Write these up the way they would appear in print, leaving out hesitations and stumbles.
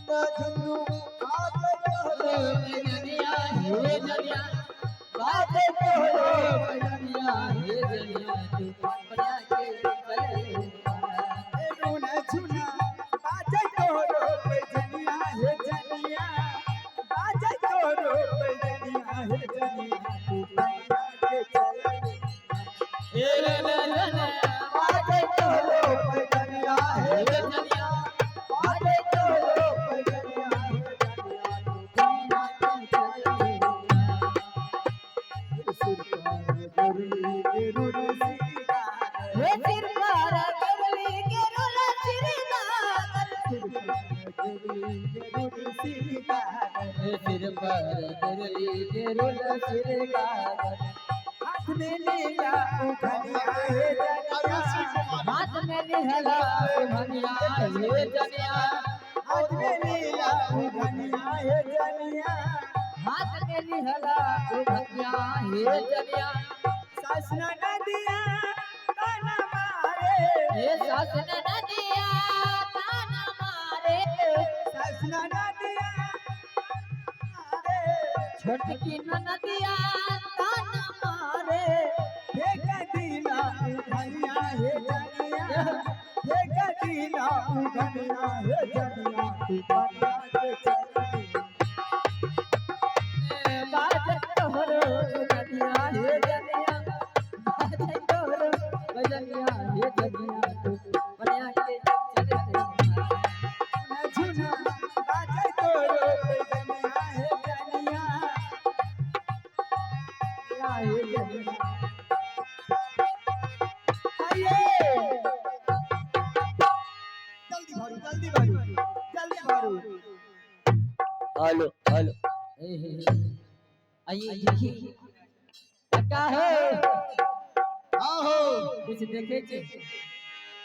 झुना झुनु बाजे तोहरो पैजनिया हे जनिया, बाजे तोहरो पैजनिया हे जनिया, तू बनिया के चललू ना। रुना झुना बाजे तोहरो पैजनिया हे जनिया, बाजे तोहरो पैजनिया हे जनिया, तू बनिया के चललू। हे रे जनिया, बाजे तोहरो पैजनिया हे हे जनिया, जनिया, बाजे तोहरो पैजनिया हे जनिया, तू बनिया के चललू ना। सिर पर गरुली गेरुल सिरगार, हे सिर पर गरुली गेरुल सिरगार, सिर पर गरुली गेरुल सिरगार, हे सिर पर गरुली गेरुल सिरगार, हाथ में लीला उठनिया हे जनिया, हाथ में लिहला उभनिया हे जनिया, हाथ में लीला उठनिया हे जनिया, हाथ में लिहला उभनिया हे जनिया, सासना नदिया ताना मारे, हे सासन नदिया ताना मारे, सासना नदिया मारे, छोटकी नदिया ताना मारे, हे कदीना उठनिया हे जनिया, हे कदीना उठनिया हे जनिया, तू बनिया के चलनी। बाजे तोहरो बजनिया हे जनिया, बाजे तोहरो बजनिया हे जनिया, तू बनिया के चललू ना। झुना बाजे तोरो पैजनिया हे जनिया, हे जनिया। आइए जल्दी भरू, जल्दी भरू, जल्दी भरू। हेलो हेलो, आइए देखिए का हो आहो कुछ देखे छे?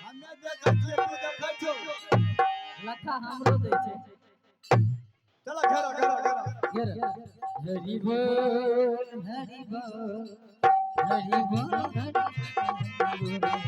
हमे देखै छियै, तू देखै छौ। लखा हमरो दै छे। चला घर घर घर। घेर। हरि बोल हरि बोल हरि बोल हरि बोल।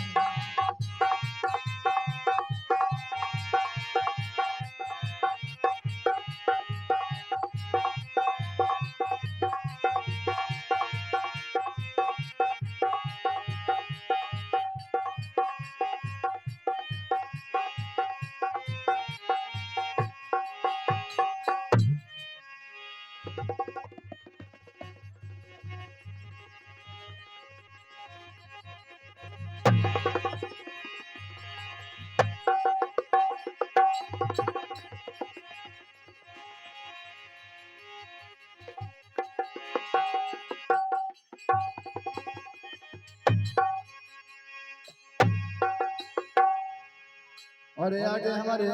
और आगे हमारे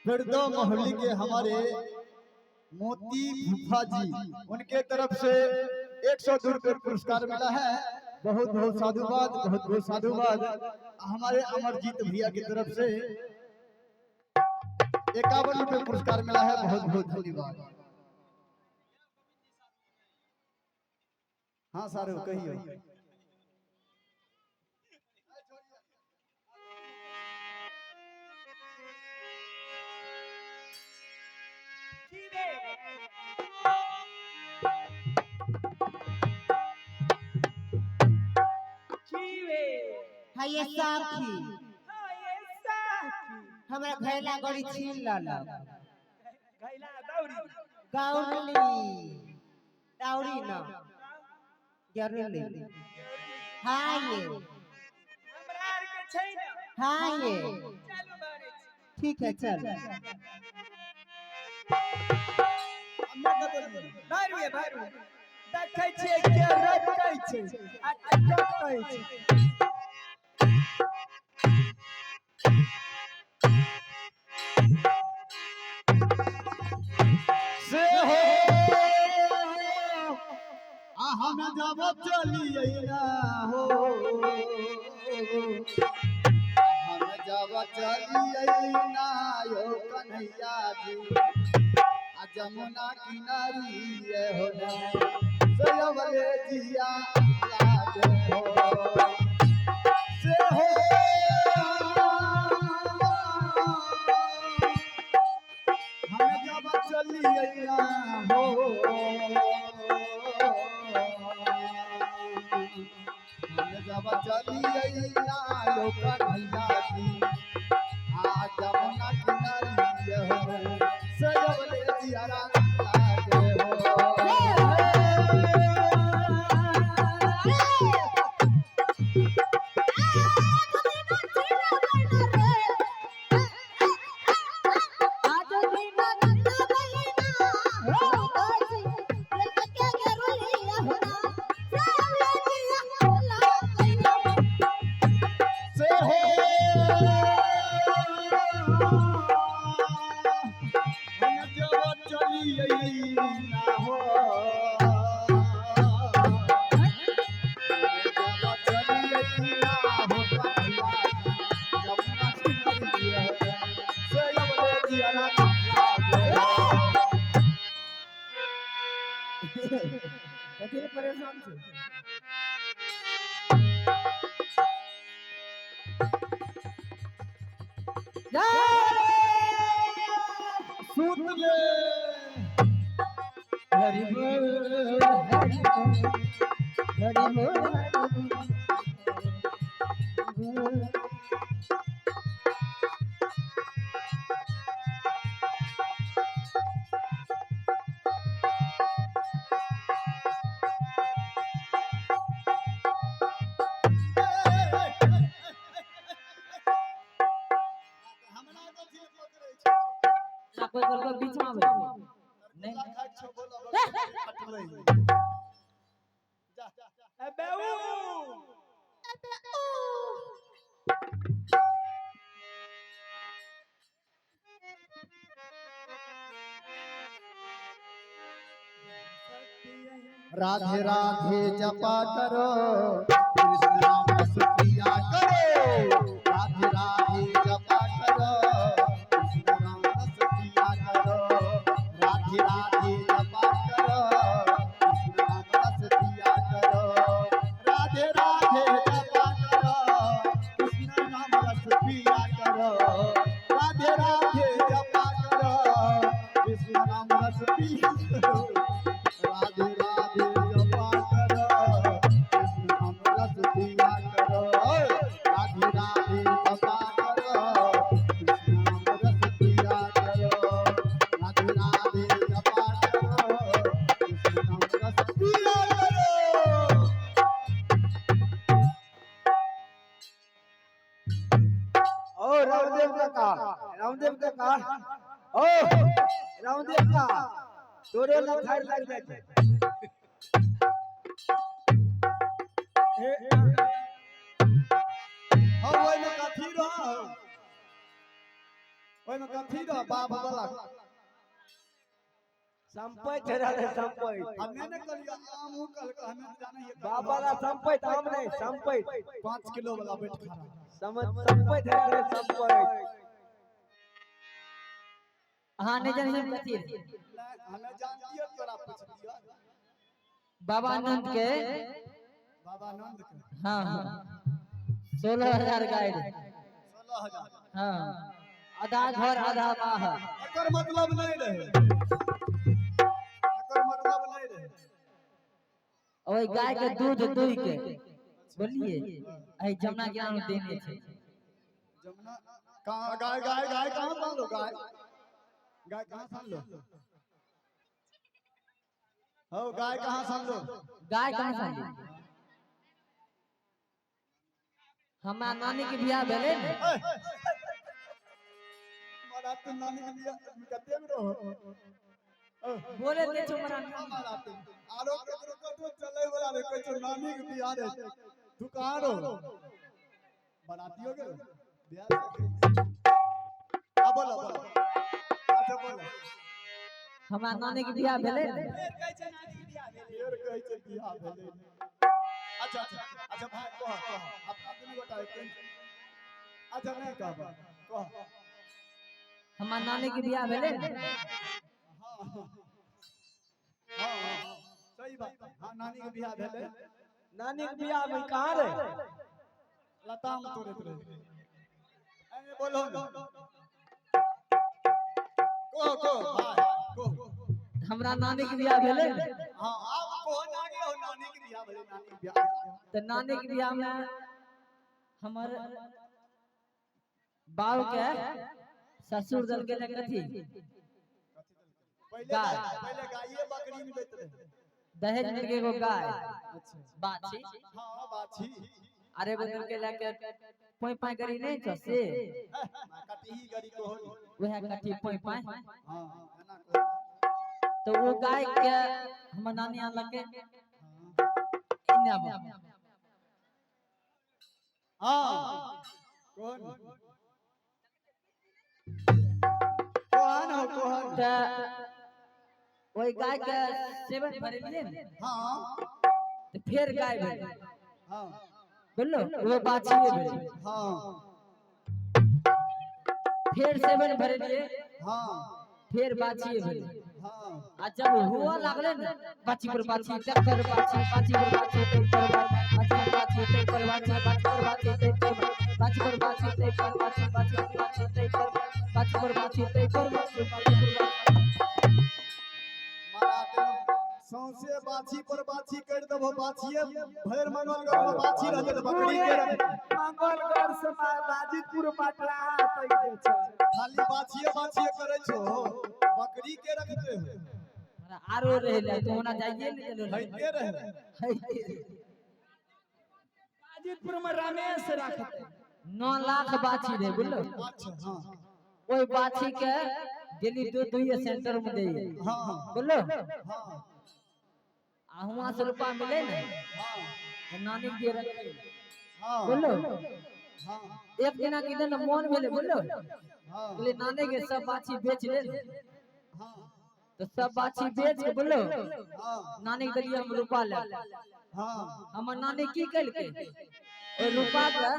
फिरदो मोहल्ली के हमारे मोती फूफा जी, उनके तरफ से 102 रुपये पुरस्कार मिला है। बहुत बहुत साधुवाद, बहुत बहुत साधुवाद। हमारे अमरजीत भैया की तरफ से 51 रुपये पुरस्कार मिला है। बहुत बहुत धन्यवाद। हाँ सारू कहियो। हाय साखी, हमरा घैला गड़ी छीन ललक। गौरली दाउरी न जरूरी। हाय हाय, ठीक है चल। देखै छियै के रटकै छै आ के टकै छै। से हो आ हम जब चलियै ना हो, हम जब चलियै ना यो कन्हैया जी, आ जमुना किनारी ये हो ना सयवले जिया लागे हो। से हो चली अइना हो। हम जब चली अइना यो कन्हैया जी, आ जमुना किनारी हो, सजवले जियरा लागे हो। से हो हम जब चली अइना हो, जब चली अइना हो कन्हैया जी, जमुना किनारी हो, सजवले जियरा लागे हो। कथी ले परेशान छी? सुत ले। हरि बोल हरि बोल हरि बोल हरि बोल। हमरा कथी पकड़ै छै? ना कोई कहलको बीच में आबै नहीं। खाइ छौ बोला अटलै। जा। अबे ऊ राधे राधे जपा करो, कृष्ण नाम रस पिया करो। राधे राधे जपा करो, कृष्ण नाम रस पिया करो। राधे राधे जपा करो, कृष्ण नाम रस पिया करो। राधे राधे जपा करो, कृष्ण नाम रस पिया करो। राधे राधे जपा करो, कृष्ण नाम रस पिया करो। राधे राधे जपा करो, कृष्ण नाम रस पिया करो। राधे राधे जपा करो, कृष्ण नाम रस पिया करो। राधे राधे जपा करो, कृष्ण नाम रस पिया करो। ओ रामदेव काका, रामदेव काका, ओ रामदेव का तोरे लथार लाग जाइ छै। हौ, ओहिमे कथी रह, ओहिमे कथी रह बाप वाला? संपैत रहले संपैत। हमे ने कहलियै आम, ऊ कहलकै, हमे तऽ जानै हियै। बाप वाला संपैत, आम नहीं संपैत। 5 किलो वाला बैठ खड़ा। समझ संपैत रहले संपैत। अहाँ नहीं जानै छी कथी? नहीं, हमे जानतियै, तोरा पुछलियै। बाबा नंद के। बाबा नंद के? हाँ, 16,000 गाय रहे। 16,000? हाँ, आधा घर आधा बाहर। एकर मतलब नहीं रहे, एकर मतलब नहीं रहे। ओहि गाय के दूध दुहि के बोलिए एहि जमुना ज्ञान देने छै। जमुना कहाँ? गाय गाय गाय कहाँ से लो? गाय गाय कहाँ से लो? हो, गाय कहाँ से लो? गाय कहाँ से आनली? हमरा नानी के बियाह भेलै ने। मारा तो नानी के बियाह कते में रहो? बोले ते छौ मरा। मारा तो आरो ककरो कतरो चले वाला रे, कहै छौ नानी के बियाह रे, तू कहाँ रहो? बरातियो के बियाह से आ बोलो बोलो, अच्छा बोलो। हमरा नानी के बियाह भेलै ने। फेर कहै छै बियाह भेलै। अच्छा अच्छा अच्छा भाई, कह कह, आप अपने गोटा एक। अच्छा, नहीं कहब, कह। हमरा नानी के बियाह भेलै ने। हाँ हाँ, सही बात। हाँ, नानी के बियाह भेलै। नानी के बियाह में कहाँ रहे? लताम तोड़ैत रहे। अरे बोलो ने, कहो कहो भाई, कहो। हमरा नानी के बियाह भेलै ने। हाँ, आब कोन आगे हो, नानी के बियाह भेलै, नानी के बियाह। तऽ नानी के बियाह में हमर बाप के ससुर दलके ने कथी पहिले गाय। पहिले गाये बकरी में दैत रहे। दहेज में एगो गाय बाछी। हाँ, बाछी। अरे एगो दलके लए के पोई पाई गरी नहीं छौ से। कटही गरी को। वएह कथी पोई पाई। हाँ, एना कहो। तो वो गाय के हमर नानी आनलकै एने आबो। हाँ, कोन कोहन हो, कोहन। तऽ ओहि गाय के सेवन भरेलियै ने। हाँ। तऽ फेर गाय भेलै। हाँ। बुझलो, ओ बाछिए भेलै। हाँ। फेर सेवन भरेलियै। हाँ। फेर बाछिए भेलै। हाँ। आ जब हुआ लागलै ने बाछी पर बाछी, तब पर बाछी, बाछी पर बाछी, तब पर बाछी, बाछी पर बाछी, तब पर बाछी, बाछी पर बाछी, तब पर बाछी, पर बाछी, तब पर बाछी, बाछी पर बाछी, तब पर बाछी, पर बाछी, तब पर बाछी, बाछी पर बाछी। मारा तेरे सौंसे बाछी पर बाछी कर देबो, बाछिए भरि मंगलगढ़ में बाछी रहतै तऽ बकरी के रखतै। मंगलगढ़ से बाजीपुर पटरा तक के छै। खाली बाछिए बाछिए करै छो, बकरी के रखते हो। हमरा आरो रहै ले तो ओना जाइए ने देलो। हैते रहे। बाजीपुर में रमेश रखते। 9 लाख बाछी रहे, बुझलो। अच्छा, हाँ। ओहि बाछी के गेली दूध दुइये सेंटर में दैये। हाँ। बुझलो। हाँ। आ हुआं से रुपा मिले ने। हाँ। तऽ नानी के दिए रखै। हाँ। बुझलो। हाँ। एक दिना के दिन मोन भेलै, बुझलो। हाँ। कहलियै नानी के सब बाछी बेच ले। हाँ। तऽ सब बाछी बेच के, बुझलो, हाँ। नानी के देलियै हम रुपा ले। हाँ। हमर नानी की केलकै, ओहि रुपा के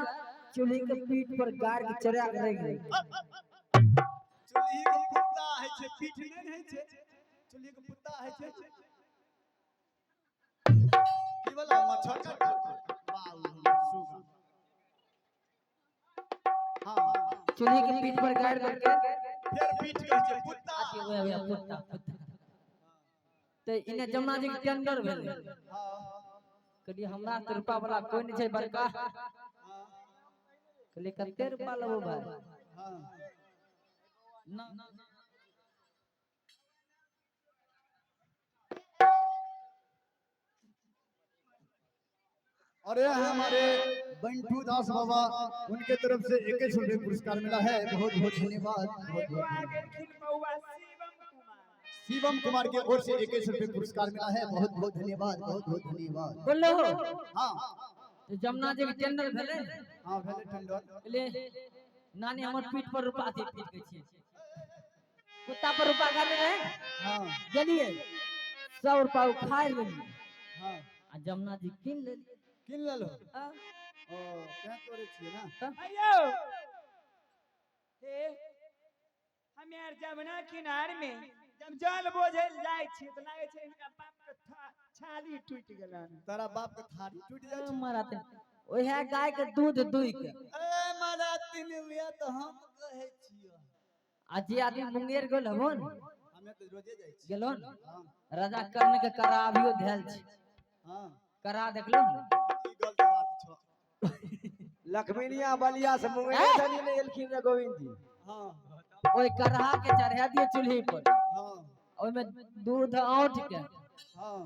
चूल्ही के पीठ पर गाड़ के चढ़ा के रखि देलकै। चूल्ही के पुत्ता होइ छै, पीठ नहि होइ छै। चूल्ही के पुत्ता होइ छै। की वाला मच्छर काटलकै? बाउ, सुगा। हाँ। चूल्ही के पीठ पर गाड़ देलकै। फेर पीठ कहै छै पुत्ता। अथी ओएह ओएह पुत्ता पुत्ता। तऽ इने जमुना जी के टेंडर भेलै। हाँ। कहलियै हमरा तऽ रुपा वाला कोइ नहि छै बड़का। हाँ। कहलियै कते रुपा लेबो भाय? हाँ। ना। अरे हमारे बंटू दास बाबा, उनके तरफ से 21 रुपये पुरस्कार मिला है। बहुत बहुत धन्यवाद, बहुत एगो बहुत। आ गेलखिन बौआ शिवम कुमार। शिवम कुमार के ओर से 21 रुपये पुरस्कार मिला है। बहुत बहुत धन्यवाद, बहुत बहुत धन्यवाद। बोलो। हाँ। तऽ जमुना जी के टेंडर भेलै। हाँ, भेलै टेंडर। कहलियै नानी हमर पीठ पर रुपा दे, पीठ कहै छियै कुत्ता पर रुपा गाड़ने रहे। हाँ। गेलियै सब रुपा उखाड़ि लेलियै। हाँ। आ जमुना जी कीन लेलियै। किन लेलो? हाँ। ओ तें तोड़े छियै ना। अयो हे, हमे आर जमुना किनार में जब जल बोझल जाइ छी तऽ लागै छै हिनका बाप के छाली टूटि गेलनि। तारा बाप के थारी टूटि जाइ छै। मारा ते ओएह गाय के दूध दुहि के। ए मारा तीन बिया तऽ हम कहै छियै। आ जे आदमी मुंगेर गेल हबो ने। हमे तऽ रोजे जाइ छियै। गेलो ने। हाँ। राजा कर्ण के करा अभियो धयल छै। हाँ। करा देखलो ने। ई गलत बात छौ। लखमीनिया बलिया से मुंगेर चली ने एलखिन रे गोविंद जी। हाँ। ओहि करहा के चढ़ा दिए चूल्ही पर। हाँ। ओहिमे दूध औंट के। हाँ।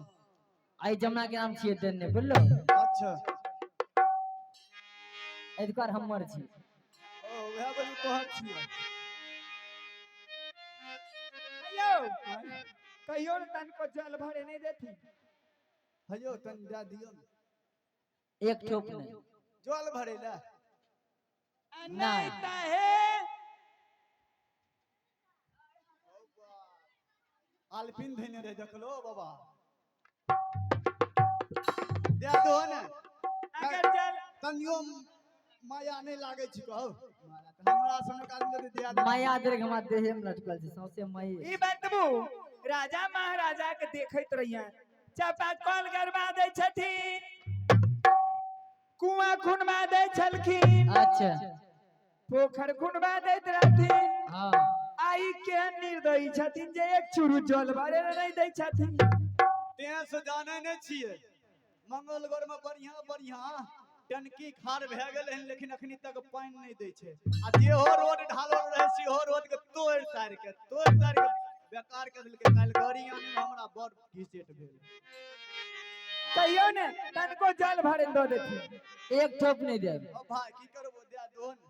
आई जमुना के नाम छियै देने, बुझलो। अच्छा। एहि हमर छी। ओ वएह बोली तोहर छियै। अयो कहियो ने तनको जल भरे नहि देथिन। हयो तन दए दियौ ने। एक ठोप नहि। जल भरे ला। आ नहि। नहि तऽ हे आलपिन धैने रहे देखलो बाबा। दए दो ने। अगर जल तनियो माया नहि लागै छै कहू। हमरा सनक आदमी यदि दए दे। माया देर हमरा देहे में लटकल छै सौंसे माये। ई बतबू राजा महाराजा के देखैत रहियै, चापाकल गरबा दै छथिन, कुआं खुनबा दै छलखिन। अच्छा। पोखर खुनबा दैत रहथिन। हाँ। आ आई केहन निर्दयी छथिन जे एक चूरू जल भरे लए नहि दै छथिन। तें से जानै नहि छियै, मंगलगढ़ में बढ़िया बढ़िया टनकी खार भए गेलै हन, लेकिन अखनी तक पानि नहि दै छै। आ जेहो रोड ढालल रहै सेहो रोड के तोड़ि ताड़ि के तोड़ि ताड़ि के बेकार कऽ देलकै। काल्हि गाड़ी आनै मे हमरा बड़ घिसेट भेल। कहियो ने तनिको जल भरे दऽ देथिन। एक ठोप नहि देब। ओ भाय की करबो, दए दो ने,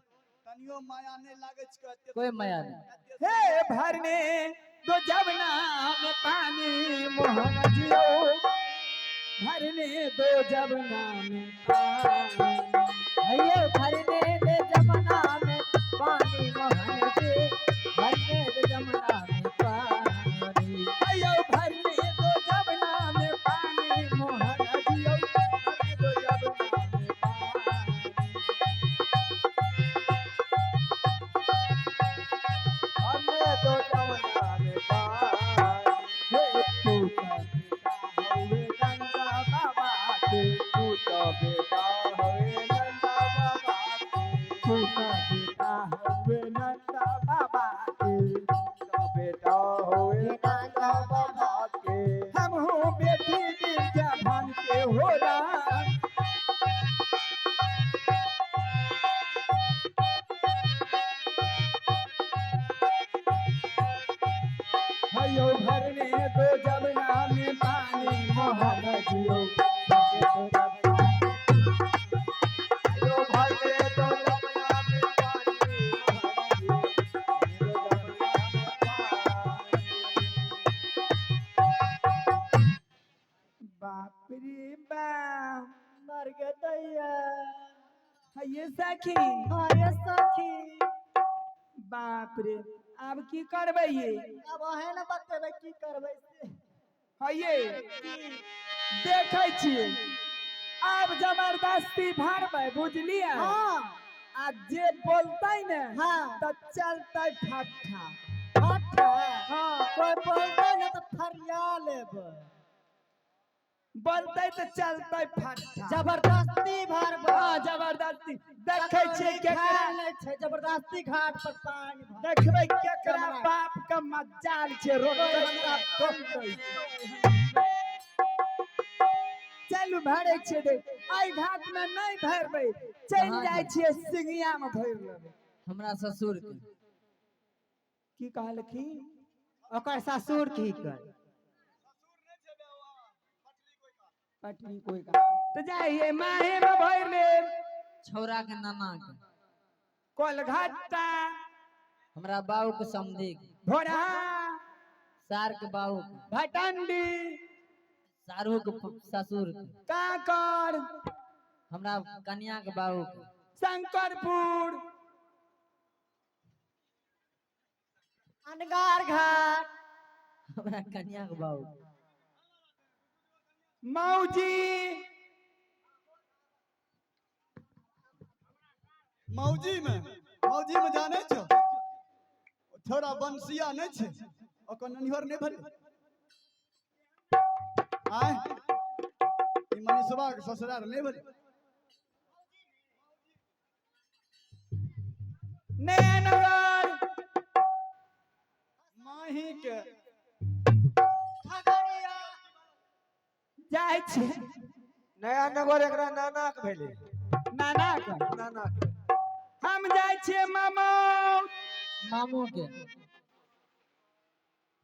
तनियो माया नहि लागै छै एते। कोई माया नहि। हे भरने दो जवना में पानी मोहन जियो, भरने दो जवना में पानी। हइये भरने दे जमुना में पानी मोहन जी, भरने दे जमुना में पानी। अयो भरने दो जवना में पानी मोहन जियो, भरने दो जवना में पानी। भरने दो जमुना में पानी। हे तू तो बेटा हवे नंदा बाबा के, तू तो बेटा हवे नंदा बाबा के, तू तो बेटा हवे नंदा बाबा के, तू तो बेटा हवे नंदा बाबा के। हम हूँ बेटी बिरजा भान के हो राम। हयो भरने दो जमुना में पानी मोहन जियो, भरने दो जमुना में। हयो भरने दो जमुना में पानी मोहन जियो, भरने दो जमुना में पानी। बाप रे बाप, मर गए दैया। हये सखी। हाँ ये सखी। बाप रे, आब की करबै ये? अब अहें ने बतेबै की करबै से। हये देखै छियै, आब जबरदस्ती भरबै, बुझलियै? हाँ। आ जे बोलतै ने हाँ। तऽ चलतै फट्ठा। फट्ठा? हाँ। कोई बोलतै ने तऽ फरिया लेबै। बोलतै तऽ चलतै फट्ठा। जबरदस्ती भरबै। हाँ जबरदस्ती। देखै छियै केकरा नहि छै, जबरदस्ती घाट पर पानि भर। देखबै केकरा बाप के मजाल छै रोकतै टोकतै। चलू भरै छियै, देख एहि घाट मे नहि भरबै, चलि जाइ छियै सिंघिया मे भरि लेबै। हमरा ससुर के। की कहलखिन? ओकर ससुर की कर पटनी कोई का तऽ जाइए माहे मे भरि लेब। छौड़ा के नाना के। कोलघाटा। हमरा बाबू के समधी के। भोरहा। सार के बाबू के। भटंडी। सारू के ससुर के। कांकर। हमरा कन्या के बाबू के। शंकरपुर। अनगार घाट। हमरा कन्या के बाबू के। मौजी। मौजी में, मौजी में जानै छौ छोड़ा बंसिया नहि छै, ओकर ननिहर नहि भेलै? आय ई मनीषवा के ससुरार नहि भेलै? नयनगर। माही के। खगड़िया। जाइ छी। नया नगर एकरा नाना के भेलै। नाना के। नाना के। हम जाइ छियै मामौत। मामू के।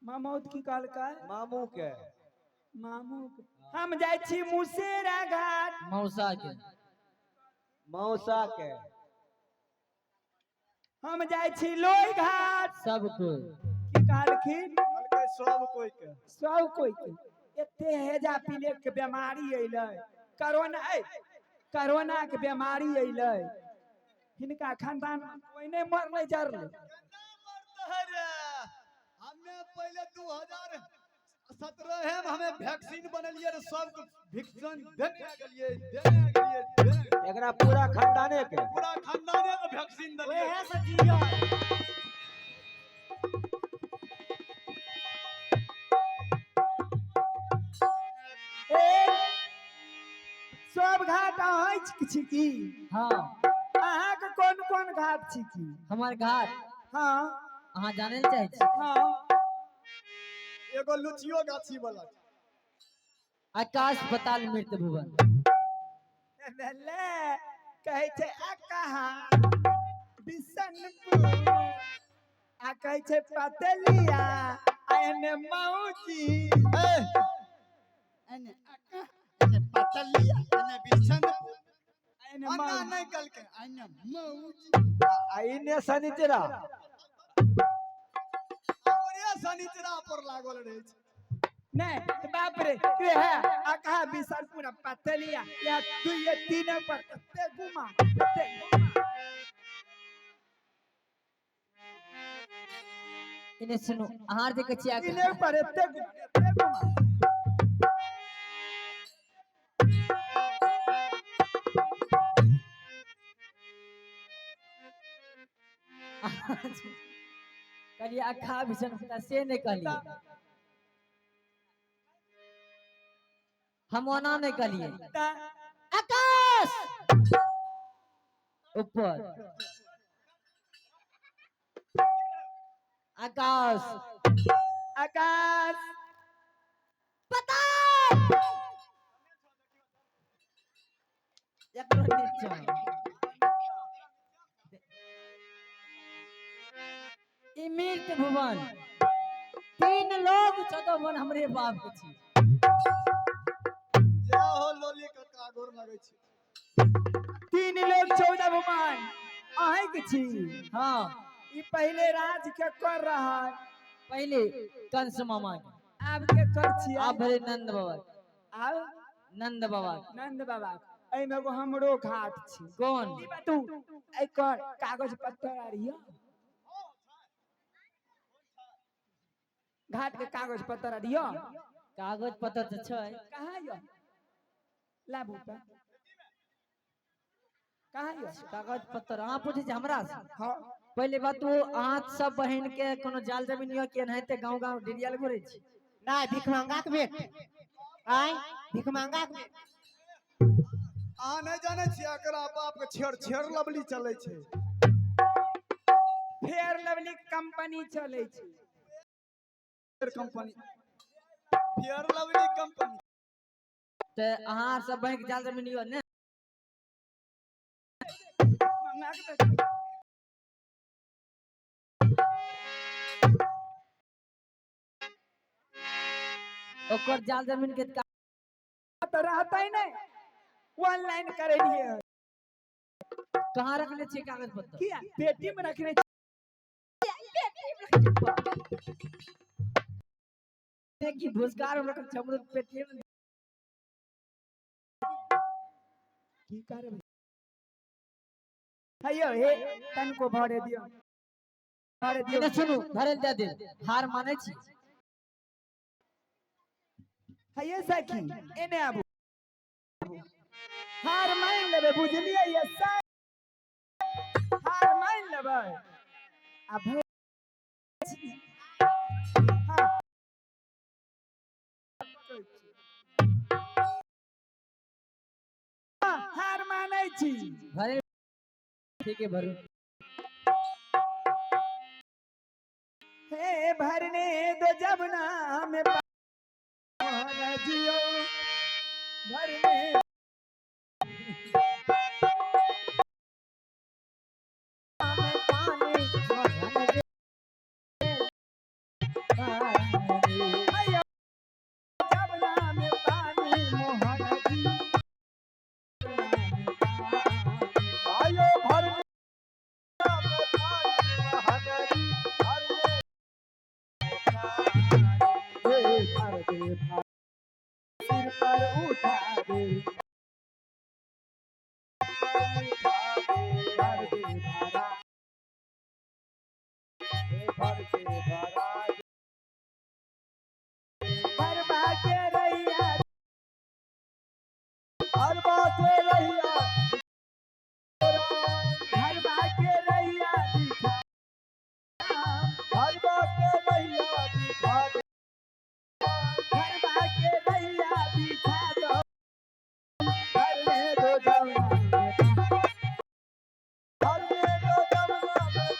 मामौत की कहलकै? मामू के। मामू के। हम जाइ छी मुसेरा घाट। मौसा के। मौसा के। हम जाइ छी लोई घाट। सब कोई। की कहलखिन? कहलकै सब कोई के। सब कोई के। एते हेजा पीले के बीमारी अइलै, कोरोना, ऐ कोरोना के बीमारी अइलै, हिनका खानदान में कोई नहि मरलै जरलै। केना मरतै रे? हमे पहिले 2017 में हमे वैक्सीन बनेलियै रे, सबके वैक्सीन देने गेलियै, देने गेलियै, देने गेलियै। एकरा पूरा खानदाने के। पूरा खानदाने के वैक्सीन देलियै। ओहे से जियो। ए सब घाट अहाँ छी की? हाँ। अहाँके कोन कोन घाट छी की? हमार घाट। हाँ। अहाँ जानै लए चाहै छी? हाँ। एगो लुचियो गाछी वाला। आकाश पताल मृत भुवन। ले कहै छै आ कहा बिशनपुर आ कहै छै पतलिया आ एने मौजी। ए एने आका एने पतलिया एने बिशनपुर आ एने अन्ना मौजी। नहीं कलके एने मौजी। आ इने शनिचरा। हमरे शनिचरा पर लागल रहे छै। नहीं तो बाप रे के है आ कहा बिशनपुर आ पतलिया या तू ये तीन पर कते घुमा कते घुमा। इने सुनू, अहाँ जे कहै छियै तीने पर एते घुमा एते घुमा। कहलियै अखा बिशनपुर से नहि कहलियै, हम ओना नहि कहलियै। आकाश ऊपर आकाश आकाश पताल एकरो नीचा। ई मृत भुवन तीन लोग 14 भुवन हमरे बाप के छी। जय हो लोली कक्का, गोर लगै छी। तीन लोग 14 भुवन अहीं के छी? हाँ। ई पहले राज के कर रहा? पहले कंस मामा के। आब के कर छी? आब भेलै नंद बाबा के। आब नंद बाबा के। नंद बाबा के। एहिमे एगो हमरो घाट छी। कौन? ई बातू एकर कागज पत्तर आर यऽ? घाट के कागज पत्तर आर यऽ? कागज पत्तर तऽ छै। कहाँ यऽ? लाबू तऽ, कहाँ यऽ? कागज पत्तर अहाँ पूछै छी हमरा से? हाँ। पहले बात तो अहाँ सब बहिन के कोनो जाल जमीन यऽ कि एनाहिते गांव गांव डिरियाल घुरै छी? नहीं, भिखमंगा के बेट आय, भिखमंगा के बेट। अहाँ नहि जानै छियै, एकरा बाप के छेड़ छेड़ लवली चलै छै। फेयर लवली कंपनी चलै छै। Company, fair lovely company. तऽ अहाँ सब बहिन के जाल जमीन यऽ ने? मंगा के बेट। ओकर जाल जमीन के तऽ रहतै नहि, ऑनलाइन करेलियै। कहाँ रखने छियै कागज पत्तर? किया, पेटी में रखने। देखी भुसकार हम रखल छमरू पेटिए में। की करबै? हैयो हे, तनको भरे दियौ, भरे दियौ। एने सुनू, भरल दे दे, हार मानै छी? हैये सखी, एने आबू। हार मान लेबै, बुझलियै? ये सर हार मान लेबै आ हाँ। हाँ, हार मानै छी। भरे, ठीक है, भरू। हे भरने दो जमुना में पानी जियो भरने में पानी मोहन रे पानी। अयो जमुना में पानी मोहन जी। आयो भरने में पानी महानदी भरने। हे भर दे भर, सिर पर उठा दे, भर दे भरा। हे भर दे भरा। भरबा के रैया। भरबा के रहिया। भरबा के रैया दिखा। भरबा के रहिया दिखा दे। भरबा के रैया दिखा दो, भरने दो जमुना में। भरने दो जमुना में।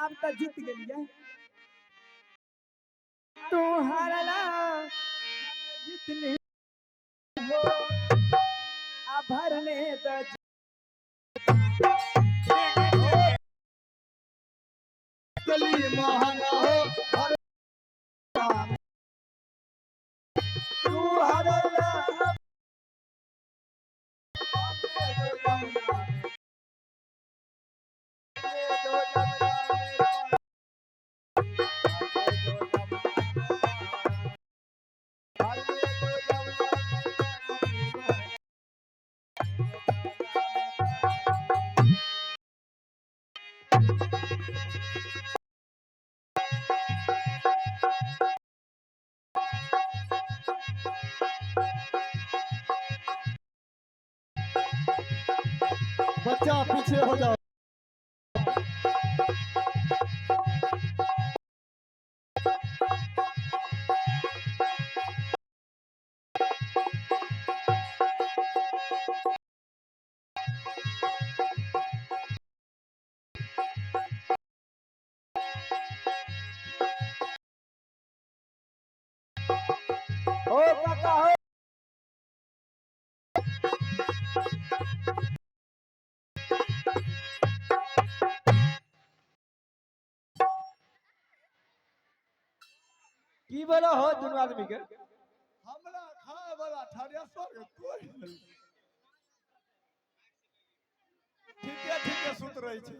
आब तऽ जीत गेलियै। तू हारला जीतली हो, आ भरने तऽ गली महंगा हो हर तू हरला बच्चा पीछे हो जाओ। ओ काका हो। की बोलो हो दुनू आदमी के? हमरा खाए वाला थरेसर के कोई नहीं। ठीके ठीके सुत रही छै।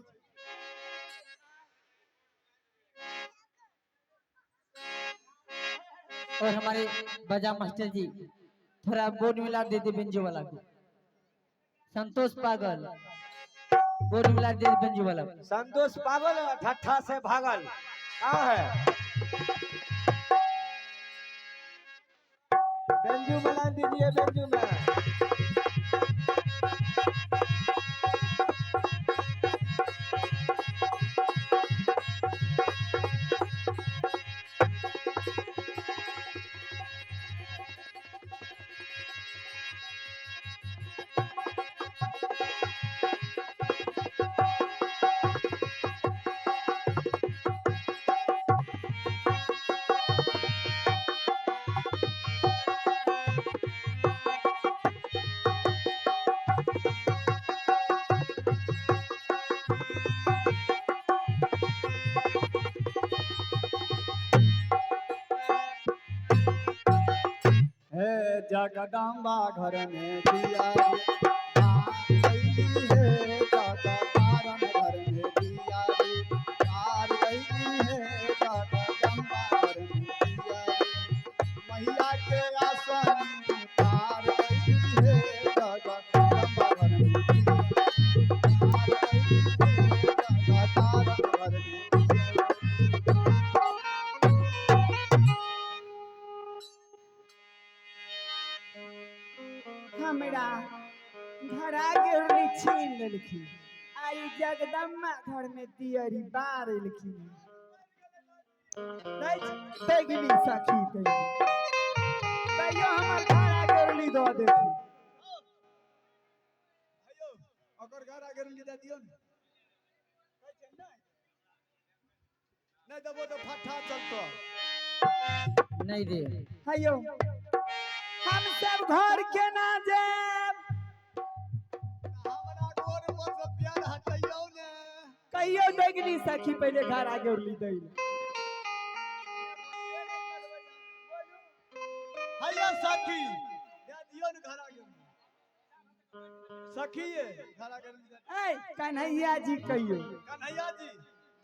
और हमारे बजा मास्टर जी थोड़ा बोर्ड मिला दे दे बेंजो वाला को। संतोष पागल बोर्ड मिला दे दे बेंजो वाला को। संतोष पागल ठट्ठा से भागल कहाँ है? बेंजू में लाइन दीजिए, बेंजू में। हे जगदम्बा घर में दिया रे, हे जगतारण घर में दिया रे, तार गईली हे जगदम्बा घर में दिया रे, मैया के आसन तार गईली हे जगदम्बा घर में दिया रे, तार गईली हे जगतारण घर में दिया रे। हमरा घरा गेरली छीन लेलखिन, आई जगदम्बा घर में दियरी बार एलखिन। तैगनी सखी तैगनी, तैयो हमर घरा गेरली दऽ देथिन। ओकर घर आगे दे दियौ ने। कहै छै नहि नहि देबो तऽ फट्ठा चलतो। नहीं दे। हयो, हम सब घर केना जायब? हमरा गोर पर से प्यार हटैयौ ने। कहियो दैगनी सखी पहिले घर आगे उरली दै। हैया सखी दे दियौ ने घर आगे, सखी ये घर आगे। ऐ कन्हैया जी कहियो। कन्हैया जी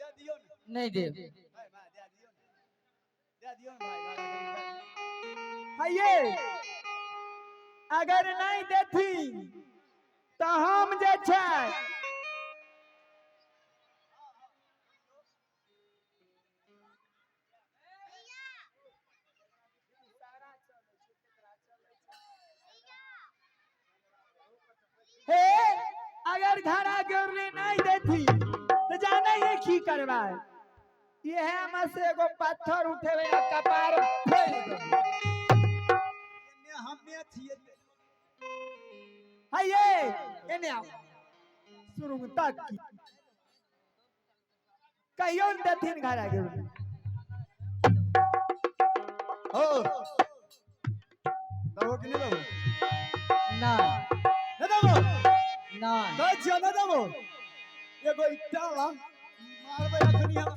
दे दियौ ने। नहीं दे। भाई भाई दे दियौ ने, दे दियौ ने भाई घर आगे दे दियौ। हये, अगर नहीं देथिन तऽ हम जे छै हे, अगर घरा गेरली नहीं देथिन तऽ जाने है की करबै। इहे में से एगो पत्थर उठेबै आ कपार फोड़ि देबै। एने हमे छियै। हये एने आओ, सुरुंगता की। कहियो न देथिन घरा के। हो, देबो कि नहि देबो? नहीं। नहि देबो? नहीं। कहै छियौ नहि देबो। एगो ईटा ला मारबै अखनी हम,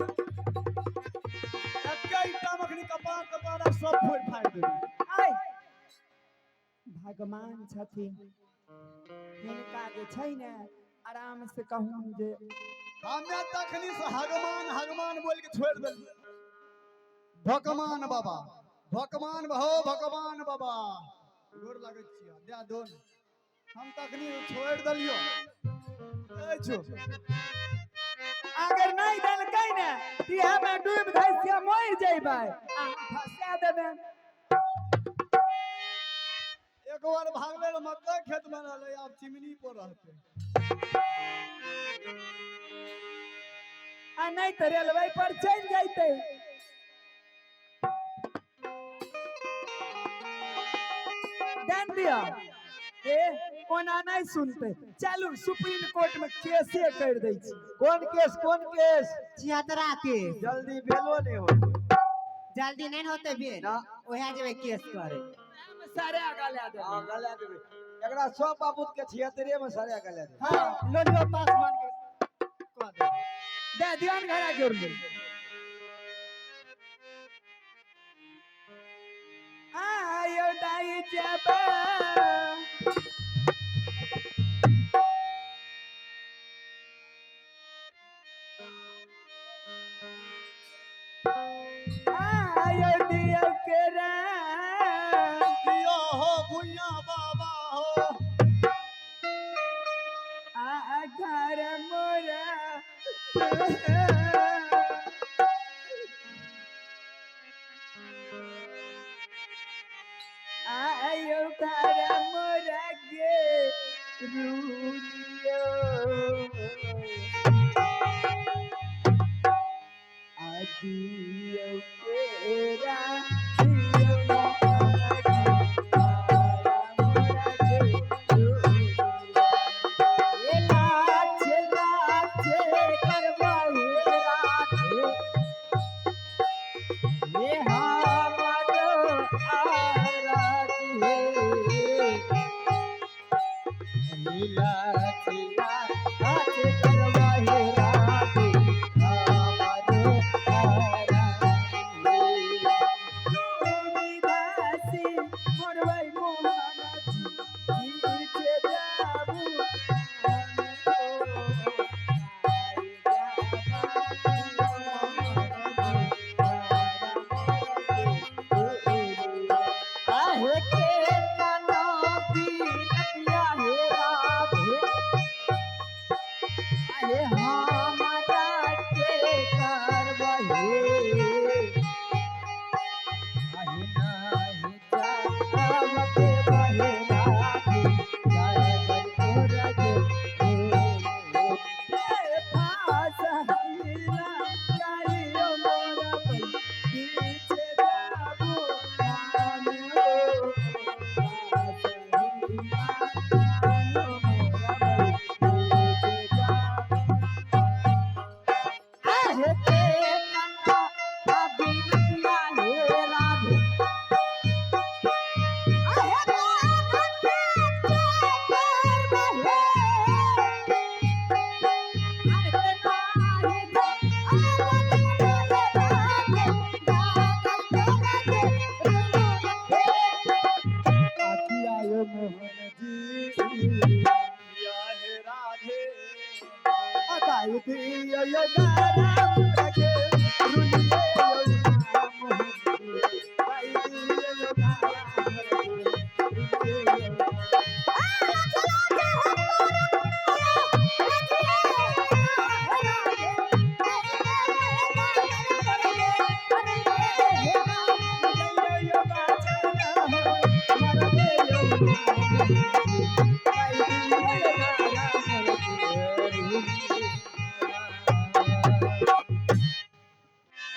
एके ईटा मे अखनी कपार कपार आर सब फोड़ि फाड़ि देबै। आय भगवान छथिन, हिनका जे छै ने आराम से कहूँ जे हमे तखनी से हगमान हगमान बोल के छोड़ि देलियै। भगवान बाबा, भगवान हो, भगवान बाबा, गोर लागै छियै, दए दो ने। हम तखनी छोड़ि देलियौ। ऐ छौ। अगर नहीं देलकै ने तऽ हमे डूबि धसि के मरि जैबै आ हम फंसा देबै। एक बार भागले रह मकई खेत में रहलै, आब चिमनी पर रहतै। आ नहीं तऽ रेलवे पर चलि जैतै। देन दिया, ए ओना नहीं सुनते, चलू सुप्रीम कोर्ट में केसे कर दै छी। कोन केस, कोन केस? 76 केस। जल्दी बेलो नहीं होते। जल्दी नहीं होते बेल। ना। ओहे जेबै केस करे। हम सारे आगा ले देबै। हाँ, गला देबै। एकरा सब बाबूत के 76 में सारे गला देबै। हाँ। लोलियो पासवान के कह देबै। दे दियन घरा जोड़ ले। आयो दाई जबा आयो दियो के राम। दियो हो भुइया बाबा हो। आ घर मोरा आयो घर मोरा गे रूलियो आदियो केरा दियो मोरा गे, मोरा गे रूलियो। ए लाचे लाचे करवा हे राधे, हे हमारो आराध हे। हे लाचे लाचे करवा हे राधे, हमारो आराध हे। दासी मोरबै मोहनाजी पीछे जाबू आहे के तना बीनतिया हे राधे, आहे हमारा के करबहे, आहे नाही जावते बहे राधे, जय तोरा के। आहे के तना बीनतिया हे राधे, आहे तना के करबहे, दिया हे राधे।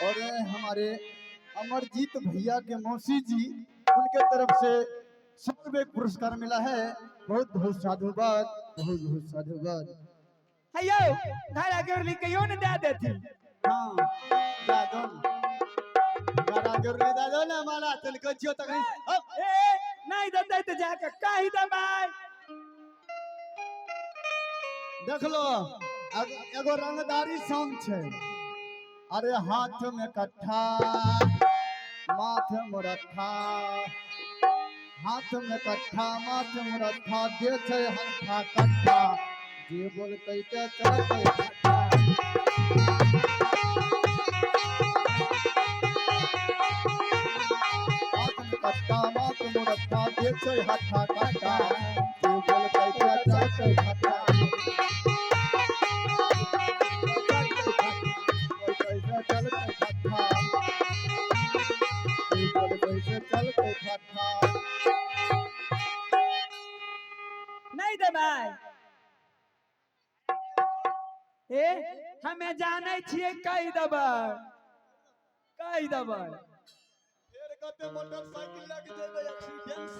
और हमारे अमरजीत भैया के मौसी जी, उनके तरफ से 100 रुपये पुरस्कार मिला है। बहुत बहुत साधुवाद, बहुत बहुत साधुवाद। हेयौ घरा गिरली कहियो ने दए देथिन। हाँ दए दो ने। गड़ा गेउरली दए दो ने माला चल के छियो तखन। ए नहीं देतै तऽ जाके कहि देबै। देखलो एगो रंगदारी सॉन्ग छै। अरे हाथ में कट्ठा माथ मुरत्था, हाथ में कट्ठा माथ मुरत्था, दे छै हत्था कट्ठा, जे बोलतै ते चलतै ठट्ठा। हाथ में कट्ठा माथ मुरत्था, दे छै हत्था कट्ठा, जे बोलतै ते चलतै ठट्ठा। चलतै ठट्ठा, जे बोलतै से चलतै ठट्ठा। नहीं देबै। ए हमे जानै छियै, कहि देबै, कहि देबै। फेर कते मोटरसाइकिल लए के जेबै एक्सीडेंट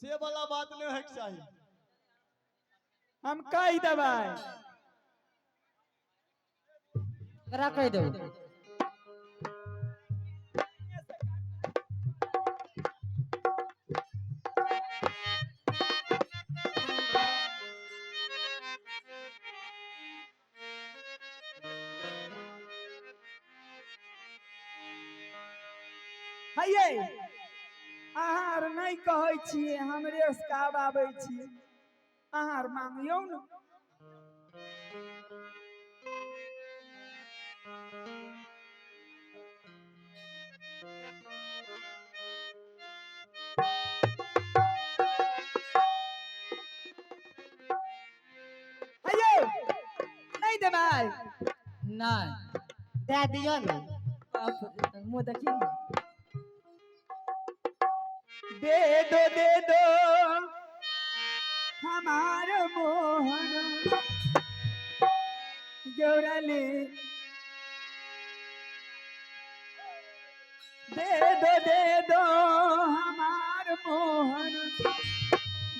से वाला बात नहि होइके चाही। हम कहि देबै। ककरा कहि देबै? हैये अहाँ आर नहि कहै छियै, हमरे आबै छियै, अहाँ आर मांगियौ ने। हैये नहीं देबै। नहीं। दए दियौ ने। बाप रे, मुँह देखियौ ने। दे दो, दे दो हमार मोहन गौरली, दे दो, दे दो हमार मोहन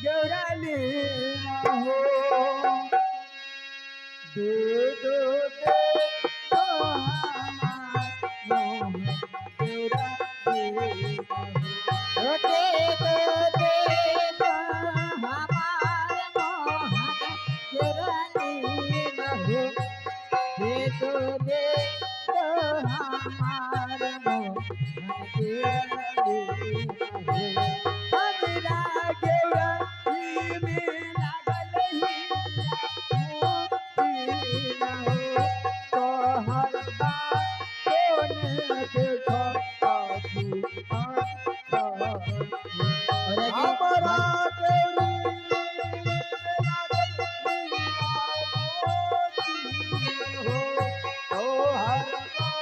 गौरली हो, दे दो, दे दो हमार मोहन गौरली हो। ओ दे दो, दे दो हमार मोहन गेउराली हो, दे दो, दे दो हमार मोहन गेउराली हो। हमरा गेउराली में लागल हीरा मोती न हो, तोहर बाप ने देखो आखी आँख। और आगे हमरा गेउरी में लागल हीरा मोती हो, तोहर बाप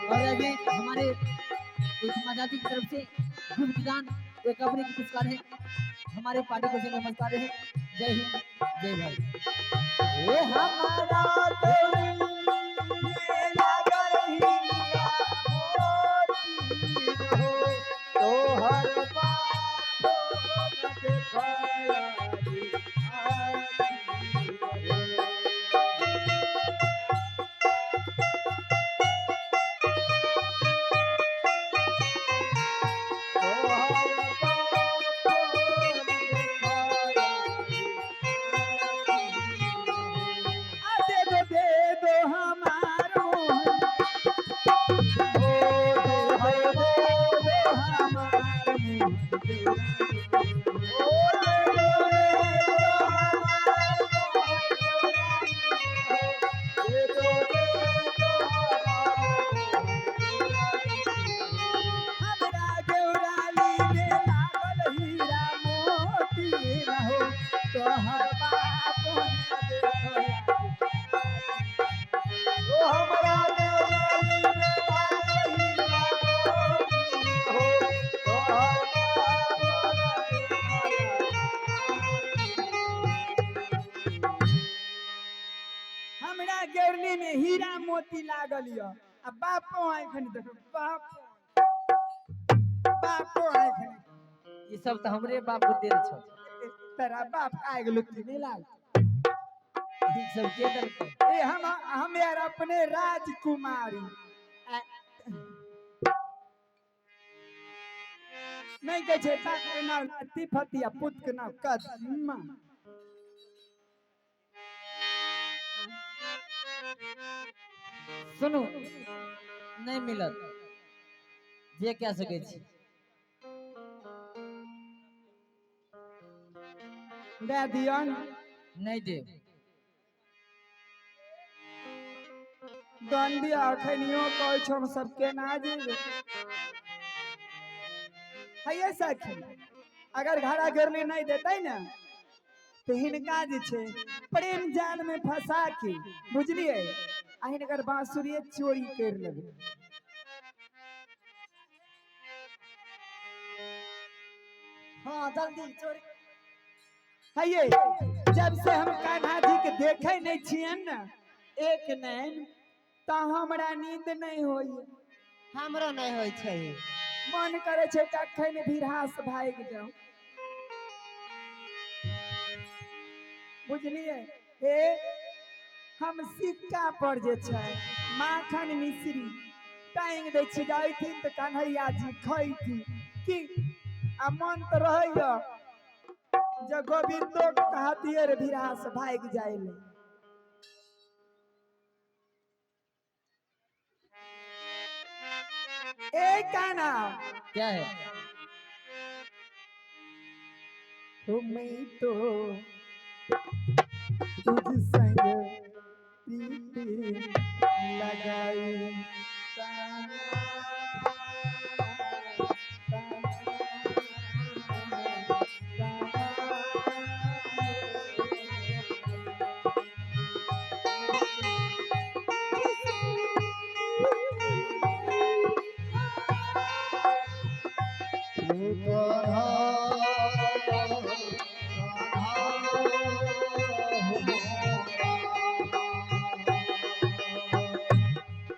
और आगे हमारे एक माजाती की तरफ से गुप्त दान एक अपने की पुरस्कार है। हमारे पार्टी को से नमस्कार है। जय हिंद, जय भारत। ए हमारा गेउरी में लागल हीरा मोती हो, तोहर बाप देखायारी। तोहर बाप देखायारी। आ दे दो, दे दो हमारो, ओ दे दो, दे दो हमार मोहन। ओ दे दो, दे दो हमार मोहन, दे दो, दे दो हमार। हमरा गेउराली में लागल हीरा मोती हो, तोहर बाप ने देखो। ओ हमरा गेउराली में लागल हीरा मोती हो, तोहर बाप ने हमरा गेउरली में हीरा मोती लागल य आ बापो आँखि देखो, बापो, बापो आँखि। ये सब तो हमरे बाप के देल छल। तेरा बाप आगि लुत्ती नहीं लाग। ई सब के देलकै? ए हम यार अपने राजकुमारी नहीं कहै छै बाप के नाम लतीफती आ पुत के नाम कदमा। सुनू, नहीं मिलत, जे कह सकै छी। दे दियन। नहीं देब। दन दिया, अखनियो कहै छौ हम सब केना जेबै। हैये सखी, अगर घड़ा गिरली नहीं देतै ने तऽ हिनका जे छै प्रेम जाल में फंसा के, बुझलियै, आ हिनकर बांसुरिये चोरी कर लेबै। हाँ जल्दी चोरी। हैये जब से हम कान्हा जी के देखे नहीं छियन ने एक नैन, तऽ हमरा नींद नहीं होइए। हमरो नहीं होइ छै। मन करे छै कखन भिड़ास भागि जाउ, बुझलियै। हे हम सिक्का पर जे छै माखन मिश्री टांगि दै छी, जाइथिन तऽ कन्हैया जी खैथिन की। आ मन तऽ रहैया जे गोविंदो के कहतियै रे भिड़ास भागि जाइ ले। ए कान्हा, क्या है? मैं तो तुझ संग प्रीति लगाई,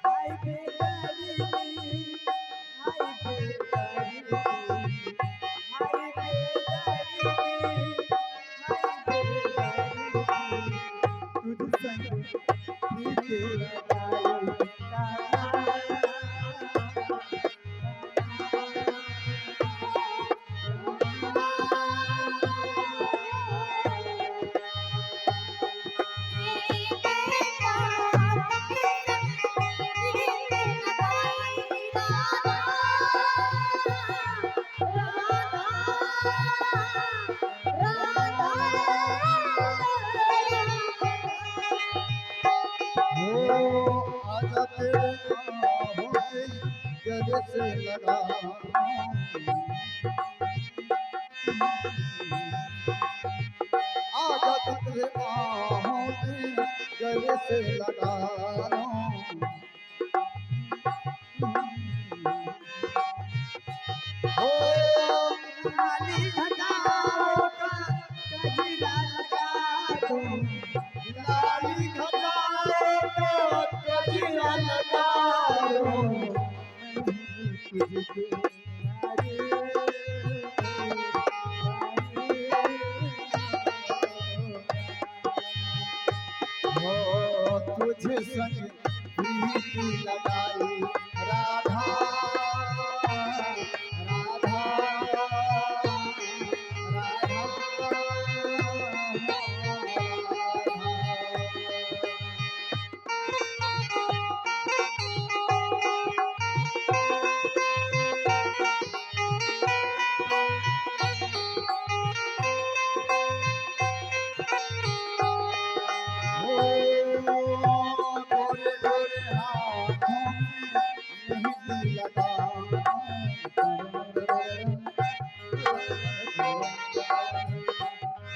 हाय बेदर्दी, हाय बेदर्दी, हाय बेदर्दी, हाय बेदर्दी, तुझ संग प्रीति लगाई। आजा तेरे बाहों के गले से लगा, आजा तेरे बाहों के गले से लगा लूं। हो लाली घटाओं का कजरा लगा दूं, लाली घटाओं का कजरा लगा लूं। तुझको हो तुझ संग प्रीति लगाई राधा, राधा, राधा। हो गोरे गोरे हाथों में मेहंदी लगा,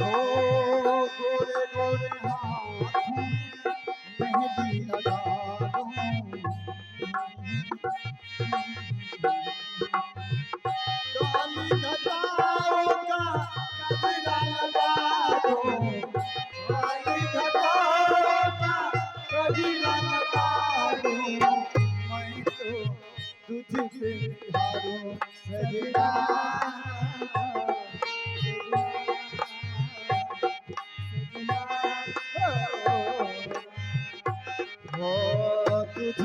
हो गोरे गोरे हाथों में मेहंदी लगा दूं। काली घटाओं का कजरा लगा दूं, काली घटाओं का कजरा लगा दूं। मैं तो तुझसे हारूं सजना।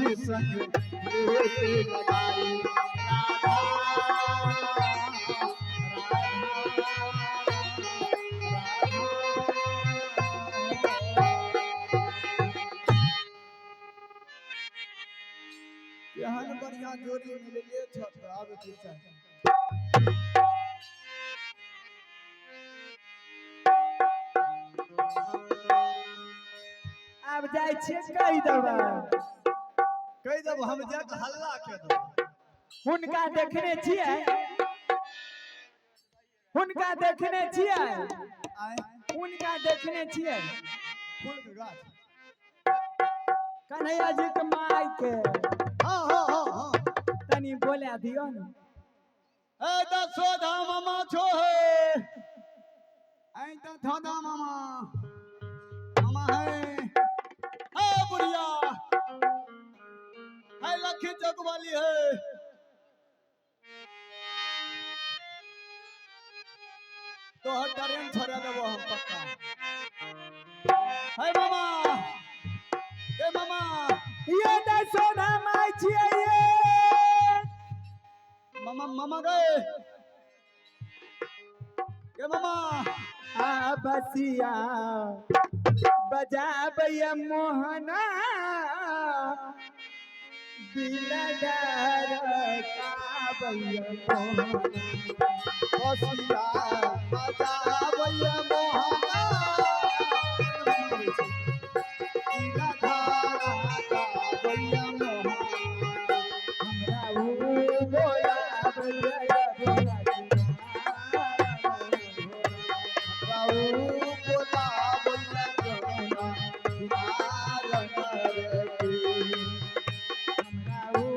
सखी संग प्रीति लगाई। राधा एहन बढ़िया जोड़ी मिलले छत आब की चाही। आब जाइ छियै कहि देबै। कहि देब हम जाके हल्ला के देब। हुनका देखने छियै? हुनका देखने छियै? आय हुनका देखने छियै? फूल के गाछ। कन्हैया जी के माय के। हाँ हाँ हाँ हाँ। तनी बोला दियौ ने। ए दसोधा मामा छो हे। ऐ दसोधा मामा मामा है। ए बुढ़िया है लखी चौक वाली है। तोहर ट्रेन छोड़ा देबो हम पक्का। है मामा, ए मामा। ये दसोधा माय छियै ये। मामा मामा गए। ए मामा। आ बसिया बजाबैया मोहना दिलदार काबैया मोहना। बसिया बजाबैया मोहना दिलदार काबैया मोहना। हमरा ऊ बोलाबैया राऊ बोलाबैया जमुना किनार नरकी। हमरा ऊ